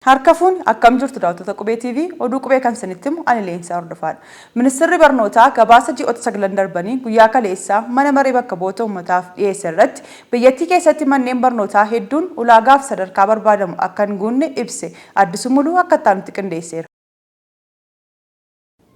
Harka fuuni akkam jirtu daawwattoota Qubee TV oduu Qubee kan isinitti himu ani Leensaa Hordofaadha. Ministirri Barnootaa gabaasa ji'oota saglan darbanii guyyaa kaleessaa mana maree bakka bu'oota uummataaf dhiyeesse irratti biyyattii keessatti manneen barnootaa hedduun ulaagaa fi sadarkaa barbaadamu akka hin guunne ibse. Addisuu Muluu akka itti aanutti qindeesseera.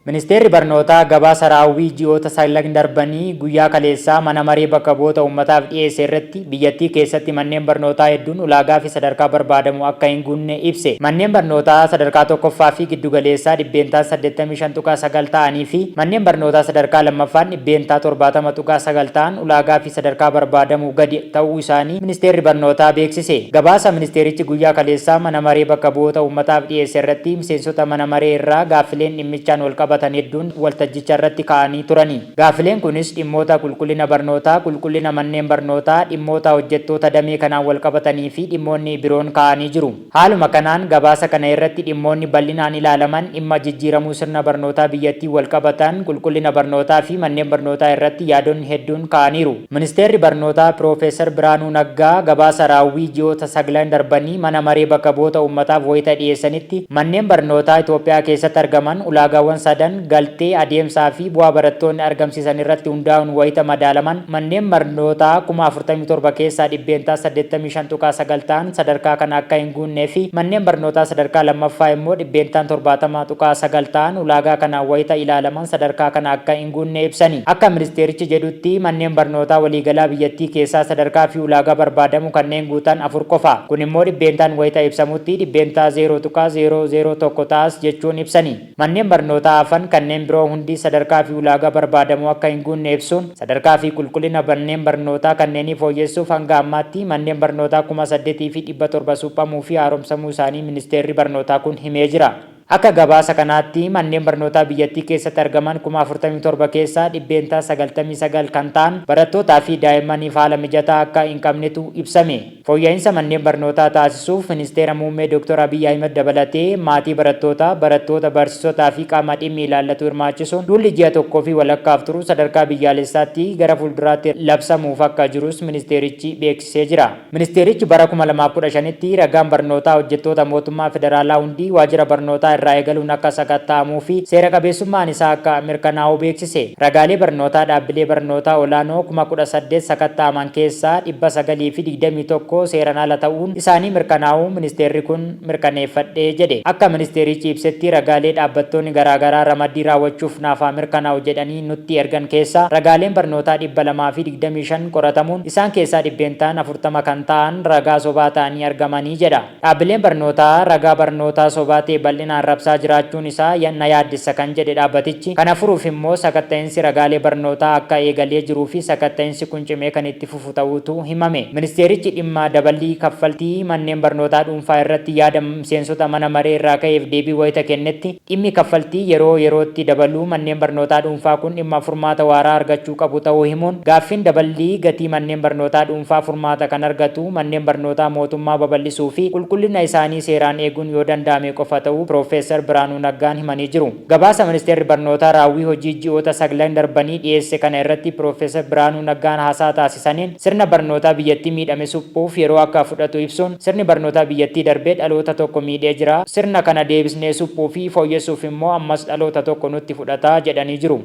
Ministeerri Barnootaa gabaasa raawwii ji'oota saglan darbanii guyyaa kaleessaa Mana Maree Bakka Bu'oota Uummataaf dhiyeesse irratti biyyattii keessatti manneen barnootaa hedduun ulaagaafi sadarkaa barbaadamu akka hin guunne ibse. Manneen barnootaa sadarkaa tokkoffaa fi giddugaleessaa dhibbeentaan 85.9 ta'anii fi manneen barnootaa sadarkaa lammaffaan %70.9 ta'an ulaagaafi sadarkaa barbaadamuu gadi ta'uu isaanii Ministeerri Barnootaa beeksise. Gabaasa ministeerichi guyyaa kaleessaa Mana Maree Bakka Bu'oota Uummataaf dhiyeesse irratti miseensota mana maree irraa gaaffileen dhimmichaan walqabatan hedduun waltajjicha irratti ka'anii turani. Gaaffileen kunis dhimmoota qulqullina barnootaa, qulqullina manneen barnootaa, dhimmoota hojjettoota damee kanaan walqabatanii fi dhimmoonni biroon ka'anii jiru. Haaluma kanaan gabaasa kana irratti dhimmoonni bal'inaan ilaalaman dhimma jijjiiramuu sirna barnootaa biyyattiin walqabatan, qulqullina barnootaa fi manneen barnootaa irratti yaadonni hedduun ka'aniiru. Ministeerri Barnootaa Piroofeesar Birhaanuu Naggaa gabaasa raawwii ji'oota saglan darbanii Mana Maree Bakka Bu'oota Uummataaf wayita dhiyeessanitti, manneen barnootaa Itoophiyaa keessatti argaman ulaagaawwan sadan, galtee, adeemsaa fi bu'aa barattoonni argamsiisan irratti hundaa'uun wayita madaalaman manneen barnootaa 47,000 keessaa %85.9 ta'an sadarkaa kana akka hin guunnee fi manneen barnootaa sadarkaa lammaffaa immoo dhibbeentaan 70.9 ta'an ulaagaa kanaan wayita ilaalaman sadarkaa kana akka hin guunne ibsani. Akka ministeerichi jedhutti manneen barnootaa waliigalaa biyyattii keessaa sadarkaa fi ulaagaa barbaadamu kanneen guutan 4 qofa. Kun immoo dhibbeentaan wayita ibsamutti %0.001 ta'as jechuun ibsani. Manneen barnootaa hafan kanneen biroo hundi sadarkaa fi ulaagaa barbaadamu akka hin guunne ibsuun, sadarkaa fi qulqullina manneen barnootaa kanneenii fooyyessuuf hanga ammaatti manneen barnootaa 8,700 suphamuu fi haaromsamuu isaanii ministeerri barnootaa kun himee jira. Akka gabaasa kanaatti manneen barnootaa biyyattii keessatti argaman 47,000 keessaa %99 kan ta'an barattootaa fi daa'immaniif haala mijataa akka hin qabnetu ibsame. Fooyya'insa manneen barnootaa taasisuuf Ministeera Muummee Dooktar Abiy Ahimad dabalatee maatii barattootaa, barattoota, barsiisotaa fi qaama dhimmi ilaallatu hirmaachisuun duulli ji'a tokkoo fi walakkaaf turu sadarkaa biyyaalessaatti gara fuulduraatti labsamuuf akka jirus ministeerichi beeksisee jira. Ministeerichi bara 2015tti ragaan barnootaa hojjettoota mootummaa federaalaa hundi waajjira barnootaa irraa eegaluun akka sakatta'amuu fi seera qabeessummaan isaa akka mirkanaa'u beeksise. Ragaalee barnootaa dhaabbilee barnootaa olaanoo 18,000 sakatta'aman keessaa 921 seeran ala ta'uun isaanii mirkanaa'uu ministeerri kun mirkaneeffadhe jedhe. Akka ministeerichi ibsetti ragaalee dhaabbattoonni garaagaraa ramaddii raawwachuuf naaf haa mirkanaa'u jedhanii nutti ergan keessaa ragaaleen barnootaa 225 qoratamuun isaan keessaa dhibbeentaan 40 kan ta'an ragaa sobaa ta'anii argamanii jedha. Dhaabbileen barnootaa ragaa barnootaa sobaa ta'e bal'inaan rabsaa jiraachuun isaa na yaaddessa kan jedhe dhaabbatichi, kana furuuf immoo sakatta'insi ragaalee barnootaa akka eegalee jiruu fi sakatta'insi kun cimee kan itti fufu ta'uutu himame. Ministeerichi dhimma daballii kaffaltii manneen barnootaa dhuunfaa irratti yaada miseensota mana maree irraa ka'eef deebii wayita kennetti, Dhimmi kaffaltii yeroo yerootti dabaluu manneen barnootaa dhuunfaa kun dhimma furmaata waaraa argachuu qabu ta'uu himuun, gaaffiin daballii gatii manneen barnootaa dhuunfaa furmaata kan argatu manneen barnootaa mootummaa babal'isuu fi qulqullina isaanii seeraan eeguun yoo danda'ame qofa ta'uu Piroofeesar Birhaanuu Naggaan himanii jiru. Gabaasa Ministeerri Barnootaa raawwii hojii ji'oota saglan darbanii dhiyeesse kana irratti Piroofeesar Birhaanuu Naggaan haasaa taasisaniin, sirna barnootaa biyyattii miidhame suphuuf yeroo akka fudhatu ibsuun, sirni barnootaa biyyattii darbee dhaloota tokko miidhee jira, sirna kana deebisnee suphuu fi fooyyessuuf immoo ammas dhaloota tokko nutti fudhata jedhanii jiru.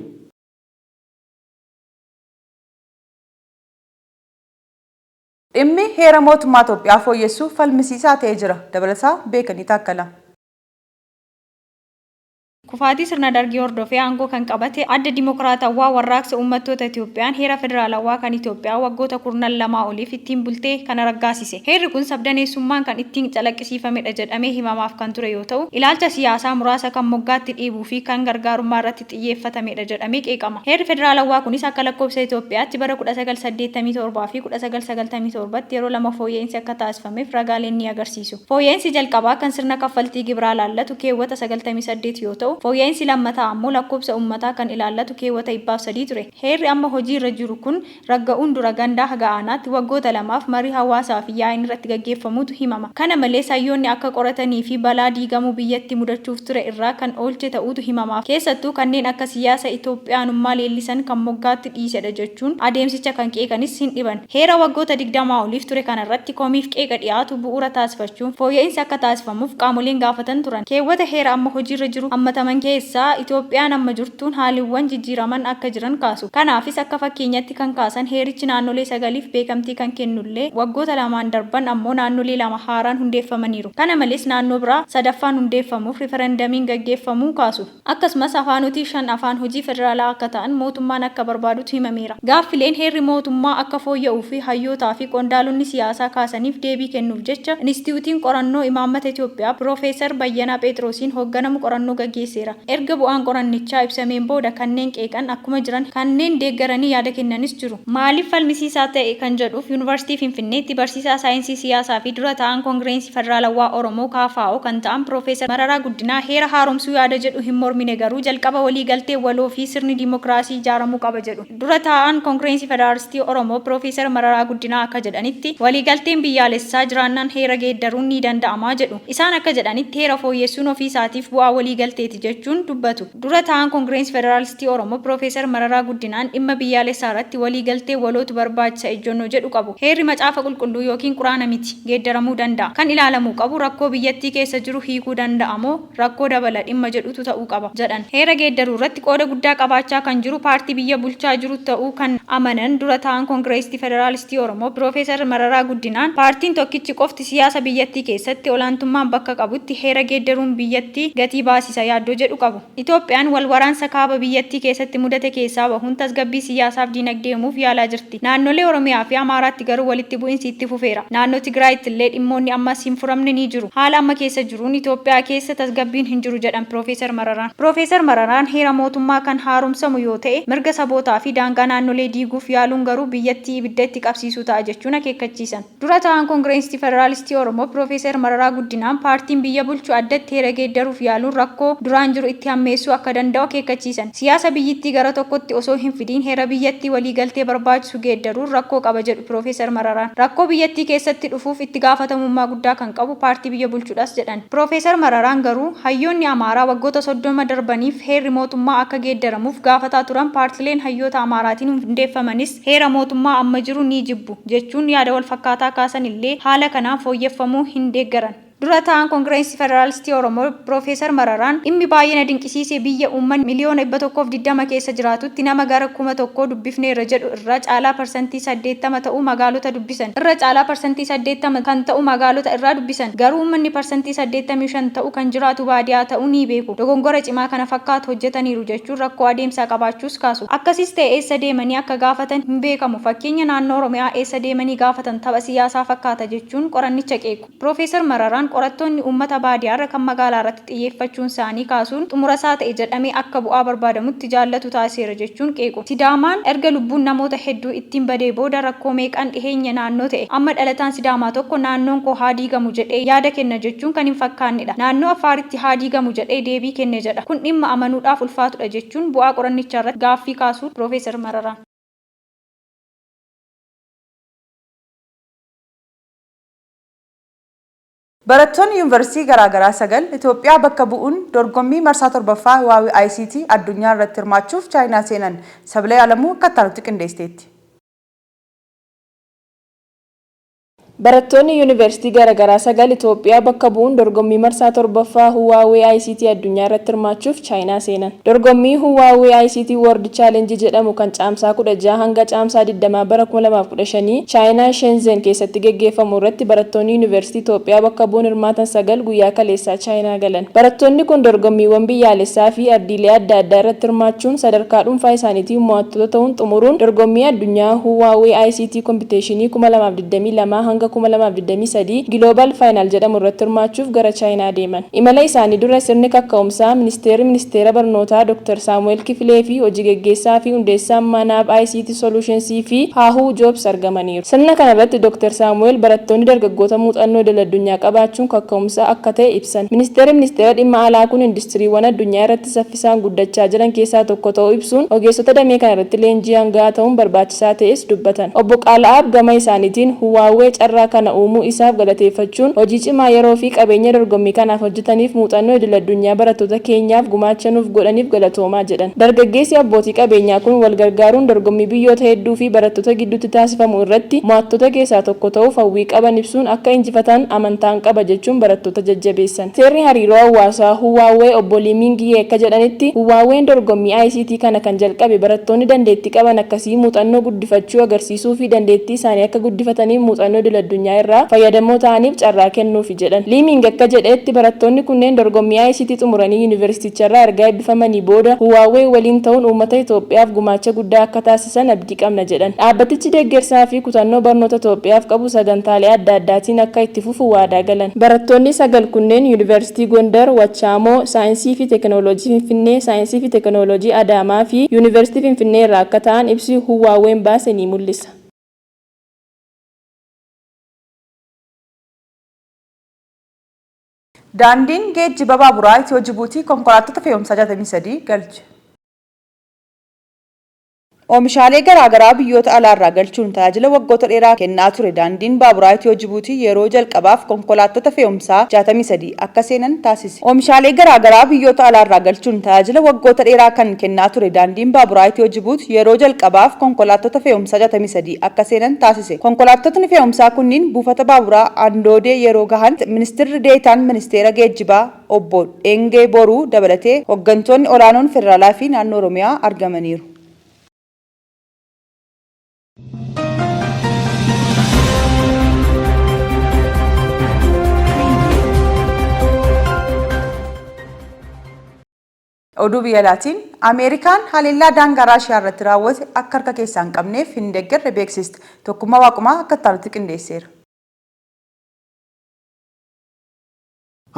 Dhimmi heera mootummaa Itoophiyaa fooyyessuu falmisiisaa ta'ee jira. Dabalataa Beekanii Taakkala. Kufaatii sirna Dargii hordofee aangoo kan qabate Adda Dimokiraatawwaa Warraaqsa Uummattoota Itoophiyaan heera federaalawwaa kan Itoophiyaa waggoota kurnan lamaa oliif ittiin bultee kana raggaasise. Heerri kun sabdaneessummaan kan ittiin calaqqisiifamedha jedhamee himamaaf kan ture yoo ta'u, ilaalcha siyaasaa muraasa kan moggaatti dhiibuu fi kan gargaarummaa irratti xiyyeeffatamedha jedhamee qeeqama. Heerri federaalawwaa kunis akka lakkoofsa Itoophiyaatti bara 1987 fi 1997tti yeroo lama fooyya'insi akka taasifameef ragaaleen ni agarsiisu. Fooyya'insi jalqabaa kan sirna kaffaltii gibiraa laallatu keewwata 98 yoo ta'u, Fooyya'insi lammataa ammoo lakkoofsa uummataa kan ilaallatu keewwata 103 ture. Heerri amma hojiirra jiru kun ragga'uun dura gandaa haga aanaatti waggoota lamaaf marii hawaasaa fi yaa'iin irratti gaggeeffamuutu himama. Kana malees hayyoonni akka qoratanii fi balaa diigamuu biyyattii mudachuuf ture irraa kan oolche ta'uutu himamaaf. Keessattuu kanneen akka siyaasa Itoophiyaanummaa leellisan kan moggaatti dhiisedha jechuun adeemsicha kan qeeqanis hin dhiban. Heera waggoota 20 oliif ture kanarratti komiif qeeqa dhiyaatu bu'uura taasifachuun fooyya'insi akka taasifamuuf qaamoleen gaafatan turan. Keewwata heera amma hojiirra jiru hammataman keessaa Itoophiyaan amma jirtuun haaliwwan jijjiiraman akka jiran kaasu. Kanaafis akka fakkeenyatti kan kaasan heerichi naannolee sagaliif beekamtii kan kennullee waggoota lamaan darban ammoo naannolee lama haaraan hundeeffamaniiru. Kana malees naannoo biraa sadaffaan hundeeffamuuf rifarandamiin gaggeeffamuu kaasu. Akkasumas afaanotii shan afaan hojii federaalaa akka ta'an mootummaan akka barbaadutu himameera. Gaaffileen heerri mootummaa akka fooyya'uu fi hayyootaa fi qondaalonni siyaasaa kaasaniif deebii kennuuf jecha Inistiyuutiin Qorannoo Imaammata Itoophiyaa Piroofeesar Bayyanaa Pheexiroosiin hoogganamu qorannoo gaggeesseera. Erga bu'aan qorannichaa ibsameen booda kanneen qeeqan akkuma jiran kanneen deeggaranii yaada kennanis jiru. Maaliif falmisiisaa ta'e kan jedhuuf Yuunivarsiitii Finfinneetti barsiisaa saayinsii siyaasaa fi dura taa'aan Koongireensii Federaalawwaa Oromoo, KFO, kan ta'an Piroofeesar Mararaa Guddinaa heera haaromsuu yaada jedhu hin mormine garuu jalqaba walii galtee waloo fi sirni diimokiraasii ijaaramuu qaba jedhu. Dura taa'aan Koongireensii Federaalistii Oromoo Piroofeesar Mararaa Guddinaa akka jedhanitti, waliigalteen biyyaalessaa jiraannaan heera geeddaruun ni danda'ama jedhu. Isaan akka jedhanitti heera fooyyessuun ofiisaatiif bu'aa waliigalteeti jechuun dubbatu. Dura taa'aan Koongireensii Federaalistii Oromoo Piroofeesar Mararaa Guddinaan dhimma biyyaalessaarratti waliigaltee walootu barbaachisa ejjonnoo jedhu qabu. Heerri macaafa qulqulluu yookiin quraana miti. Geeddaramuu danda'a. Kan ilaalamuu qabu rakkoo biyyattii keessa jiru hiikuu danda'a moo rakkoo dabala dhimma jedhutu ta'uu qaba, jedhan. Heera geeddaruurratti qooda guddaa qabaachaa kan jiru paartii biyya bulchaa jiru ta'uu kan amanan dura taa'aan Koongireestii Federaalistii Oromoo Piroofeesar Mararaa Guddinaan, paartiin tokkichi qofti siyaasa biyyattii keessatti olaantummaan bakka qabutti heera geeddaruun biyyattii gatii baasisa yaaddoo jedhu qabu. Itoophiyaan wal waraansa kaaba biyyattii keessatti mudate keessaa bahuun tasgabbii siyaasaaf diinagdee uumuuf yaalaa jirti. Naannolee Oromiyaa fi Amaaraatti garuu walitti bu'insi itti fufeera. Naannoo Tigraayitti illee dhimmoonni ammas hin furamne ni jiru. Haala amma keessa jiruun Itoophiyaa keessa tasgabbiin hin jiru jedhan Piroofeesar Mararaan. Piroofeesar Mararaan heera mootummaa kan haaromsamu yoo ta'e mirga sabootaa fi daangaa naannolee diiguuf yaaluun garuu biyyattii ibidda itti qabsiisuu ta'a jechuun akeekkachiisan. Dura taa'aan Koongireensii Federaalistii Oromoo Piroofeesar Mararaa Guddinaan paartiin biyya bulchu addatti heera geeddaruuf yaaluun rakkoo duraan jiru itti hammeessuu akka danda'u akeekkachiisan. Siyaasa biyyittii gara tokkotti osoo hin fidiin heera biyyattii waliigaltee barbaachisu geeddaruun rakkoo qaba jedhu Piroofeesar Mararaan. Rakkoo biyyattii keessatti dhufuuf itti gaafatamummaa guddaa kan qabu paartii biyya bulchudhas jedhan. Piroofeesar Mararaan garuu hayyoonni Amaaraa waggoota 30 darbaniif heerri mootummaa akka geeddaramuuf gaafataa turan paartileen hayyoota Amaaraatiin hundeeffamanis heera mootummaa amma jiru ni jibbu jechuun yaada walfakkaataa kaasan illee haala kanaan fooyyeffamuu hin deeggaran. Dura taa'aan Koongireensii Federaalistii Oromoo Piroofeesar Mararaan dhimmi baay'ee na dinqisiise biyya uummanni miliyoona 120 keessa jiraatutti nama gara 1000 dubbifneerra jedhu irra caalaa parsantii 80 ta'u magaalota dubbisan. Irra caalaa parsantii 80 kan ta'u magaalota irraa dubbisan. Garuu uummanni parsantii 85 ta'u kan jiraatu baadiyaa ta'uu ni beeku. Dogongora cimaa kana fakkaatu hojjetaniiru jechuun rakkoo adeemsaa qabaachuus kaasu. Akkasis ta'e eessa deemanii akka gaafatan hin beekamu. Fakkeenya naannoo Oromiyaa eessa deemanii gaafatan tapha siyaasaa fakkaata jechuun qorannicha qeequ. Piroofeesar Mararaan qorattoonni uummata baadiyaarra kan magaalaarratti xiyyeeffachuunsaanii kaasuun xumurasaa ta'e jedhamee akka bu'aa barbaadamutti jaallatu taasiseera jechuun qeequ. Sidaamaan erga lubbuun namoota hedduu ittiin badee booda rakkoo meeqaan dhiheenya naannoo ta'e. Amma dhalataan Sidaamaa tokko naannoon koo haa diigamu jedhee yaada kenna jechuun kan hin fakkaannedha. Naannoo Affaaritti haa diigamu jedhee deebii kenne jedha. Kun dhimma amanuudhaaf ulfaatudha jechuun bu'aa qorannichaarratti gaaffii kaasu Piroofeesar Mararaan. Barattoonni yuunivarsiitii garaagaraa sagal Itoophiyaa bakka bu'uun dorgommii marsaa torbaffaa Huawei ICT addunyaa irratti hirmaachuuf Chaayinaa seenan. Sabilee Alamuu akka itti qindeessiteetti. Barattoonni yuunivarsiitii garaagaraa sagal Itoophiyaa bakka bu'uun dorgommii marsaa torbaffaa Huawei ICT addunyaa irratti hirmaachuuf Chaayinaa seenan. Dorgommii Huawei ICT World Challenge jedhamu kan caamsaa 16 hanga caamsaa 20 bara 2015 Chaayinaa Shenzhen keessatti geggeeffamu irratti barattoonni yuunivarsiitii Itoophiyaa bakka bu'uun hirmaatan sagal guyyaa kaleessaa Chaayinaa galan. Barattoonni kun dorgommiiwwan biyyaalessaa fi ardiilee adda addaa irratti hirmaachuun sadarkaa dhuunfaa isaaniitiin mo'attoota ta'uun xumuruun dorgommii addunyaa Huawei ICT Competition 2022 hanga hanga 2023 Global Final jedhamu irratti hirmaachuuf gara Chaayinaa deeman. Imala isaanii dura sirni kakka'umsaa Ministeerri Ministeera Barnootaa Dr. Saamu'eel Kifilee fi hojii geggeessaa fi hundeessaan Manaab ICT Solutions fi Haahuu Jobs argamaniiru. Sirna kana irratti Dr. Saamu'eel barattoonni dargaggoota muuxannoo idil-addunyaa qabaachuun kakka'umsa akka ta'e ibsan. Ministeerri Ministeera Dhimma Alaa kun industiriiwwan addunyaa irratti saffisaan guddachaa jiran keessaa tokko ta'uu ibsuun ogeessota damee kana irratti leenji'an gahaa ta'uun barbaachisaa ta'es dubbatan. Obbo Qaala'aab gama isaaniitiin Huwaawwee carraa kana uumuu isaaf galateeffachuun hojii cimaa yeroo fi qabeenya dorgommii kanaaf hojjetaniif muuxannoo idil-addunyaa barattoota keenyaaf gumaacha nuuf godhaniif galatoomaa jedhan. Dargaggeessi abbootii qabeenyaa kun wal gargaaruun dorgommii biyyoota hedduu fi barattoota gidduutti taasifamu irratti mo'attoota keessaa tokko ta'uuf hawwii qaban ibsuun akka injifatan amantaan qaba jechuun barattoota jajjabeessan. Seerri hariiroo hawaasaa Huwaawwee obbo Liiming Yee akka jedhanitti Huwaawween dorgommii ICT kana kan jalqabe barattoonni dandeettii qaban akkasii muuxannoo guddifachuu agarsiisuu fi dandeettii isaanii akka guddifataniif muuxannoo idil-addunyaa irraa fayyadamoo ta'aniif carraa kennuufi jedhan. Liiming akka jedhetti barattoonni kunneen dorgommii ICT xumuranii yuunivarsiiticharraa erga eebbifamanii booda Huwaawwee waliin ta'uun uummata Itoophiyaaf gumaacha guddaa akka taasisan abdii qabna jedhan. Dhaabbatichi deeggarsaa fi kutannoo barnoota Itoophiyaaf qabu sagantaalee adda addaatiin akka itti fufu waadaa galan. Barattoonni sagal kunneen Yuunivarsiitii Gondar, Wachaamoo, Saayinsii fi Teekinooloojii Finfinnee, Saayinsii fi Teekinooloojii Adaamaa fi Yuunivarsiitii Finfinnee irraa akka ta'an ibsi Huwaawween baase ni mul'isa. Daandiin geejjiba baaburaa Itiyoo Jibuutii konkolaattota fe'umsaa 63 galche. Oomishaalee garaagaraa biyyoota alaarraa galchuun tajaajila waggoota dheeraa kennaa ture daandiin baaburaa Itiyoo Jibuutii yeroo jalqabaaf konkolaattota fe'umsaa 63 akka seenan taasise. Oomishaalee garaagaraa biyyoota alaarraa galchuun tajaajila waggoota dheeraa kan kennaa ture daandiin baaburaa Itiyoo Jibuuti yeroo jalqabaaf konkolaattota fe'umsaa 63 akka seenan taasise. Konkolaattotni fe'umsaa kunniin buufata baaburaa Andoodee yeroo gahan Ministirri Deetaan Ministeera Geejjibaa Obbo Dheengee Boruu dabalatee hoggantoonni olaanoon federaalaa fi naannoo Oromiyaa argamaniiru. Oduu biyya alaatiin Ameerikaan haleellaa daangaa Raashiyaa irratti raawwate akka harka keessaa hin qabneef hin deeggarre beeksiste. Tokkummaa Waaqumaa akka itti aanutti qindeesseera.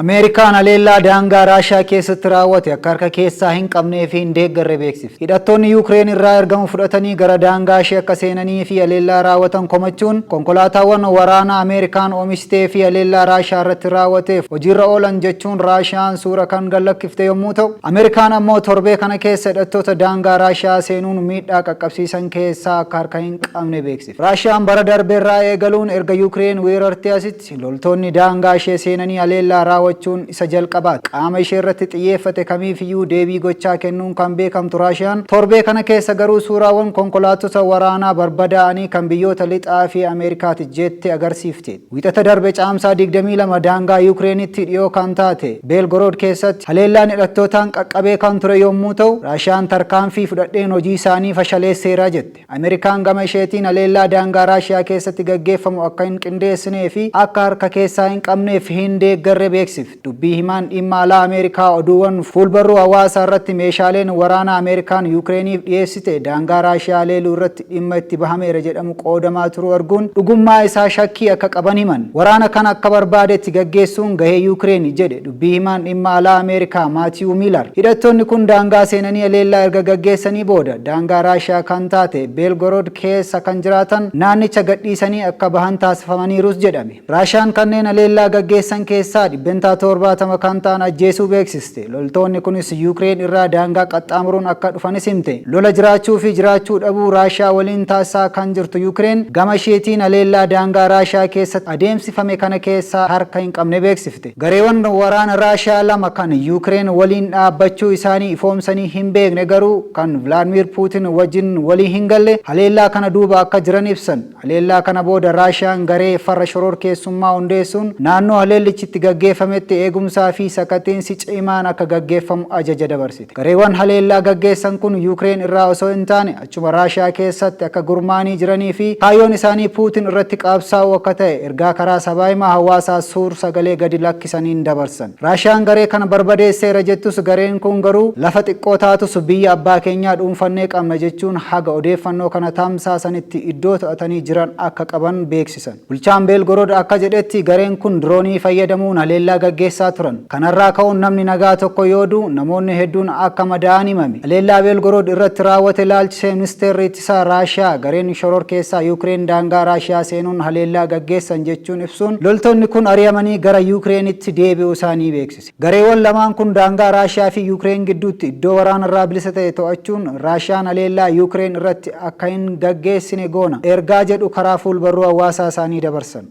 Ameerikaan haleellaa daangaa Raashiyaa keessatti raawwate akka harka keessaa hin qabnee fi hin deeggarre beeksifte. Hidhattoonni Yuukireen irraa ergama fudhatanii gara daangaa ishee akka seenanii fi haleellaa raawwatan komachuun konkolaataawwan waraanaa Ameerikaan oomishtee fi haleellaa Raashiyaa irratti raawwateef hojiirra oolan jechuun Raashiyaan suura kan gad-lakkifte yommuu ta'u, Ameerikaan ammoo torbee kana keessa hidhattoota daangaa Raashiyaa seenuun miidhaa qaqqabsiisan keessaa akka harka hin qabne beeksifte. Raashiyaan bara darberraa eegaluun erga Yuukireen weerartee asitti Loltoonni daangaa ishee seenanii haleellaa raawwachuun isa jalqabaati. Qaama isheerratti xiyyeeffate kamiifiyyuu deebii gochaa kennuun kan beekamtu Raashiyaan, torbee kana keessa garuu suuraawwan konkolaattota waraanaa barbadaa'anii kan biyyoota Lixaa fi Ameerikaati jette agarsiifteetti. Wiixata darbe Caamsaa 22 daangaa Yukireenitti dhiyoo kan taate Beelgorood keessatti haleellaan hidhattootaan qaqqabee kan ture yommuu ta'u, Raashiyaan tarkaanfii fudhadheen hojiisaanii fashaleesseera jette. Ameerikaan gama isheetiin haleellaa daangaa Raashiyaa keessatti gaggeeffamu akka hin qindeessinee fi akka harka keessaa hin qabneef hin deeggarre beeksifte. Dubbii himaan dhimma alaa Ameerikaa oduuwwan fuulbarruu hawaasaa irratti meeshaaleen waraanaa Ameerikaan Yukireeniif dhiyeessite daangaa Raashiyaa haleeluu irratti dhimma itti bahameera jedhamu qoodamaa turuu arguun dhugummaa isaa shakkii akka qaban himan. Waraana kana akka barbaadetti gaggeessuun gahee Yukireeni jedhe Dubbii himaan dhimma alaa Ameerikaa Maatiiw Miilar, hidhattoonni kun daangaa seenanii haleellaa erga gaggeessanii booda daangaa Raashiyaa kan taate Beelgorood keessa kan jiraatan naannicha gadhiisanii akka bahan taasifamaniirus jedhame. Raashiyaan kanneen haleellaa gaggeessan keessaa dhibbentaa 70 kan ta'an ajjeesuu beeksiste. Loltoonni kunis Yuukireen irraa daangaa qaxxaamuruun akka dhufanis himte. Lola jiraachuu fi jiraachuu dhabuu Raashiyaa waliin taasisaa kan jirtu Yuukireen gama isheetiin haleellaa daangaa Raashiyaa keessatti adeemsifame kana keessaa harka hin qabne beeksifte. Gareewan waraana Raashiyaa lama kan Yuukireen waliin dhaabbachuu isaanii ifoomsanii hin beekne garuu kan Vilaadmiir Puutin wajjin walii hin galle haleellaa kana duuba akka jiran ibsan. Haleellaa kana booda Raashiyaan garee farra shororkeessummaa hundeessuun naannoo haleellichi itti gaggeeffametti to'atametti eegumsaa fi sakattiinsi cimaan akka gaggeeffamu ajaja dabarsite. Gareewwan haleellaa gaggeessan kun Yuukireen irraa osoo hin taane achuma Raashiyaa keessatti akka gurmaa'anii jiranii fi kaayyoon isaanii Puutin irratti qabsaa'uu akka ta'e ergaa karaa sabaa himaa hawaasaa suur sagalee gadi lakkisaniin dabarsan. Raashiyaan garee kana barbadeesseera jettus, gareen kun garuu lafa xiqqoo taatus biyya abbaa keenyaa dhuunfannee qabna jechuun haga odeeffannoo kana tamsaasanitti iddoo to'atanii jiran akka qaban beeksisan. Bulchaan Beelgorod akka jedhetti, gareen kun diroonii fayyadamuun haleellaa gaggeessaa turan. Kanarraa ka'uun namni nagaa tokko yoo du'u, namoonni hedduun akka madaa'an himame. Haleellaa Beelgorod irratti raawwate ilaalchisee ministeerri ittisaa Raashiyaa gareen shororkeessaa Yuukireen daangaa Raashiyaa seenuun haleellaa gaggeessan jechuun ibsuun, loltoonni kun ari'amanii gara Yuukireenitti deebi'uu isaanii beeksise. Gareewwan lamaan kun daangaa Raashiyaa fi Yuukireen gidduutti iddoo waraanarraa bilisa ta'e to'achuun Raashiyaan haleellaa Yuukireen irratti akka hin gaggeessine goona ergaa jedhu karaa fuulbarruu hawaasaa isaanii dabarsan.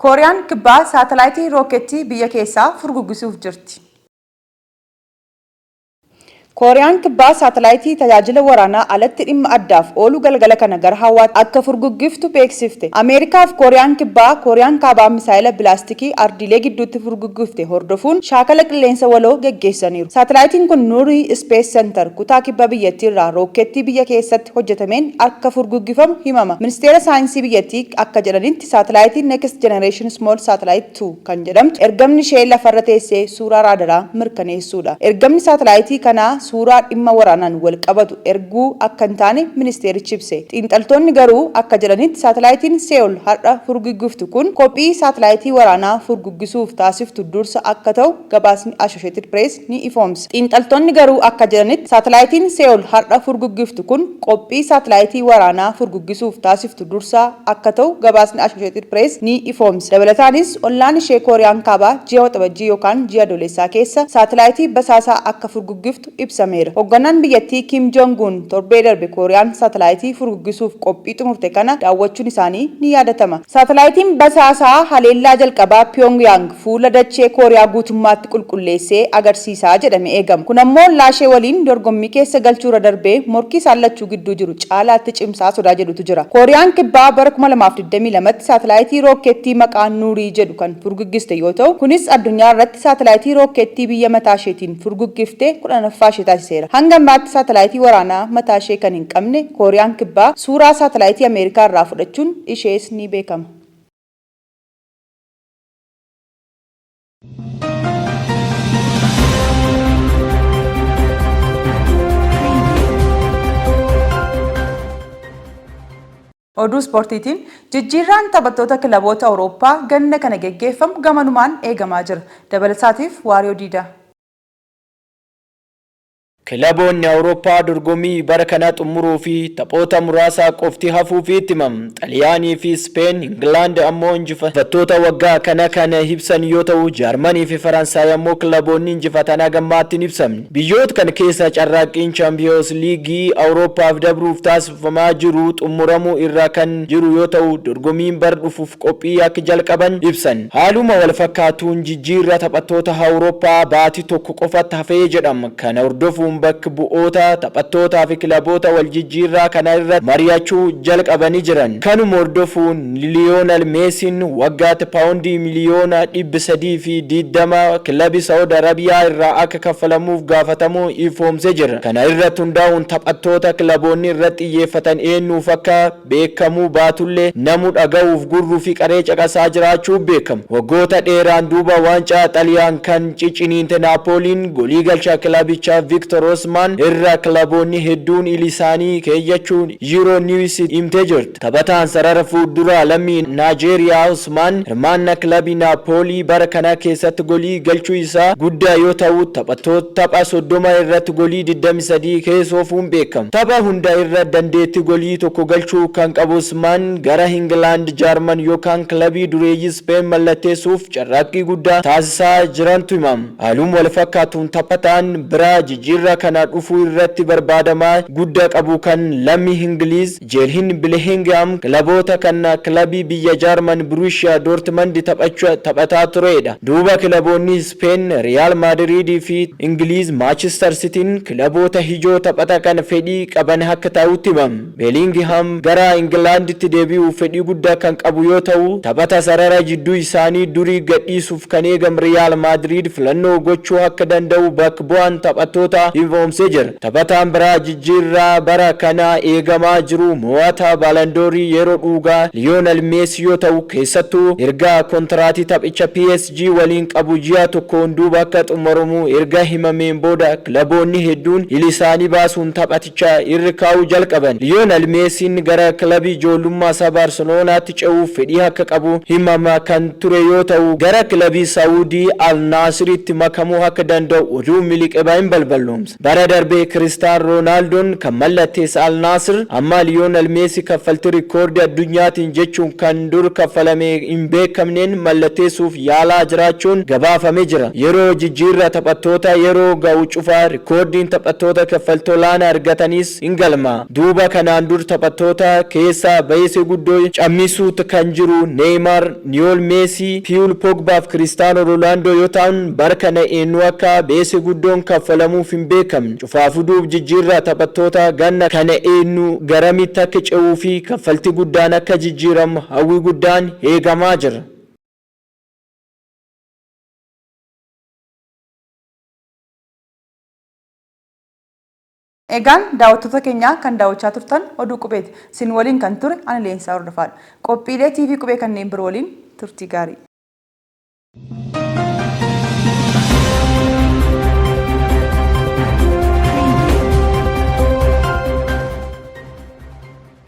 Kooriyaan Kibbaa saatalaayitii rookkeettii biyya keessaa furguggisuuf jirti. Kooriyaan Kibbaa saatalaayitii tajaajila waraanaa alatti dhimma addaaf oolu galgala kana gara hawaatti akka furguggiftu beeksifte. Ameerikaa fi Kooriyaan Kibbaa Kooriyaan Kaabaa misaayila bilaastikii ardiilee gidduutti furguggifte hordofuun shaakala qilleensa waloo geggeessaniiru. Saatalaayitiin kun Nuurii Space Center kutaa kibba biyyattii irraa rookkeettii biyya keessatti hojjetameen akka furguggifamu himama. Ministeera saayinsii biyyattii akka jedhanitti, saatalaayitiin Next Generation Small Satellite 2 kan jedhamtu ergamni ishee lafarra teessee suuraa raadaraa mirkaneessuudha. Ergamni saatalaayitii kanaa suuraa dhimma waraanaan wal qabatu erguu akka hin taane ministeerichi ibse. Xiinxaltoonni garuu akka jedhanitti, saatalaayitiin Seoul har'a furguggiftu kun qophii saatalaayitii waraanaa furguggisuuf taasiftu dursa akka ta'u gabaasni Associated Press ni ifoomse. Xiinxaltoonni garuu akka jedhanitti, saatalaayitiin Seoul har'a furguggiftu kun qophii saatalaayitii waraanaa furguggisuuf taasiftu dursaa akka ta'u gabaasni Associated Press ni ifoomse. Dabalataanis, ollaan ishee Kooriyaan Kaabaa ji'a Waxabajjii yookaan ji'a Adoolessaa keessa saatalaayitii basaasaa akka furguggiftu ibsameera. Hogganaan biyyattii Kim Jong-un torbee darbe Kooriyaan saatalaayitii furguggisuuf qophii xumurte kana daawwachuun isaanii ni yaadatama. Saatalaayitiin basaasaa haleellaa jalqabaa Piyoongyaang fuula dachee Kooriyaa guutummaatti qulqulleessee agarsiisa jedhamee eegama. Kun ammoo ollaashee waliin dorgommii keessa galchuurra darbee morkii isaan lachuu gidduu jiru caalaatti cimsaa sodaa jedhutu jira. Kooriyaan Kibbaa bara 2022tti saatalaayitii rookkeettii maqaa Nuurii jedhu kan furguggiste yoo ta'u, kunis addunyaa irratti saatalaayitii rookkeettii biyya mataa isheetiin furguggifte 10ffaa ishee taasiseera. Hanga ammaatti saatalaayitii waraanaa mataa ishee kan hin qabne Kooriyaan Kibbaa suuraa saatalaayitii Ameerikaa irraa fudhachuun ishees ni beekama. Oduu ispoortiitiin, jijjiirraan taphattoota kilaboota Awurooppaa ganna kana geggeeffamu gamanumaan eegamaa jira. Dabalataatiif Waariyoo Diidaa. Kilaboonni Awurooppaa dorgommii bara kanaa xumuruu fi taphoota muraasaa qofti hafuufiitti himama. Xaliyaanii fi Ispeen, Ingilaand ammoo injifattoota waggaa kana kan ibsan yoo ta'u, Jaarmanii fi Faransaay ammoo kilaboonni injifatan haga ammaatti hin ibsamne. Biyyoota kana keessa carraaqqiin Chaampiyoons Liigii Awurooppaaf dabruuf taasifamaa jiru xumuramuu irra kan jiru yoo ta'u, dorgommiin bara dhufuuf qophii akka jalqaban ibsan. Haaluma walfakkaatuun jijjiirraa taphattoota Awurooppaa baatii tokko qofatti hafee jedhama. Kana hordofuun bakk bu'oota taphattootaa fi kilaboota wal jijjiirraa kana irratti mari'achuu jalqabanii jiran. Kanuma hordofuun Liyoonal Meesiin waggaatti paawundii miliyoona 320 kilabii Sa'ud Arabiyaa irraa akka kaffalamuuf gaafatamuu ifoomsee jira. Kana irratti hundaa'uun taphattoota kilaboonni irratti xiyyeeffatan eenyuuf akka beekamuu baatullee namuu dhaga'uuf gurruu fi qaree caqasaa jiraachuu beekama. Waggoota dheeraan duuba waancaa Xaliyaan kan ciciniinte Naapooliin golii galchaa kilabichaa Viktor Osmaan irra kilaboonni hedduun ilisaanii keeyyachuun Euro News himtee jirti. Taphataan sarara fuulduraa lammii Naajeeriyaa Osmaan hirmaannaa kilabii Naapoolii bara kanaa keessatti golii galchuu isaa guddaa yoo ta'u, taphattoota tapha 30 irratti golii 23 keessoofuun beekama. Tapha hunda irra dandeetti golii tokko galchuu kan qabu Usmaan gara Ingilaand, Jaarman yookaan kilabii dureeyyii Ispeen mallatteessuuf carraaqqii guddaa taasisaa jirantu himama. Haaluma wal fakkaatuun taphataan biraa jijjiirraa bara kana dhufuu irratti barbaadamaa guddaa qabu kan lammii Ingiliiz Jeelhin Billingham kilaboota kana kilabii biyya Jaarman Borussia Dortmund taphataa turedha. Duuba kilaboonni Speen Real Madrid fi Ingiliiz Manchester Cityn kilaboota ijoo taphata kana fedhii qaban akka ta'utti himama. Bellingham gara Ingilaanditti deebi'uuf fedhii guddaa kan qabu yoo ta'u, taphata sarara jidduu isaanii durii gadhiisuuf kan eegam Real Madrid filannoo gochuu akka danda'u bakka bu'aan taphattoota ifoomsee jira. Taphataan biraa jijjiirraa bara kana eegamaa jiru mo'ataa Baalandoorii yeroo dhugaa Lionel Messi yoo ta'u, keessattuu erga kontiraatii taphicha PSG waliin qabu ji'a tokkoon duuba akka xumuramu erga himameen booda kilaboonni hedduun isaanii baasuun taphaticha irra kaa'uu jalqaban. Lionel Messiin gara kilabii ijoollummaa isaa Baarseloonaatti ce'uuf fedhii akka qabu himama kan ture yoo ta'u, gara kilabii Saawudii Al Naasiritti makamuu akka danda'u oduu miliqee baay'een balballoomsa. Bara darbee Kiristaan Roonaaldoon kan mallatteesse Al Naasir amma Lionel Messi kaffaltii rikoordii addunyaatiin jechuun kan dur kaffalame hin beekamneen mallatteessuuf yaalaa jiraachuun gabaafamee jira. Yeroo jijjiirraa taphattoota yeroo ga'u cufaa rikoordiin taphattoota kaffaltii olaanaa argatanis hin galma. Duuba kanaan dur taphattoota keessaa baay'ee guddoo cammisuutu kan jiru Neymar, Lionel Messi, Paul Pogba fi Cristiano Ronaldo yoo ta'an, bara kana eenyu akka beese guddoon kaffalamuuf hin beekamne. Cufaafuu duub jijjiirraa taphattoota ganna kana eenyu garamitti akka ce'uu fi kaffaltii guddaan akka jijjiiramu hawwii guddaan eegamaa jira. Egaan daawwattoota keenyaa, kan daawwachaa turtan oduu Qubeeti. Sin waliin kan ture ani Leensaa Hordofaadha. Qophiilee TV Qubee kanneen biroo waliin turtii gaarii.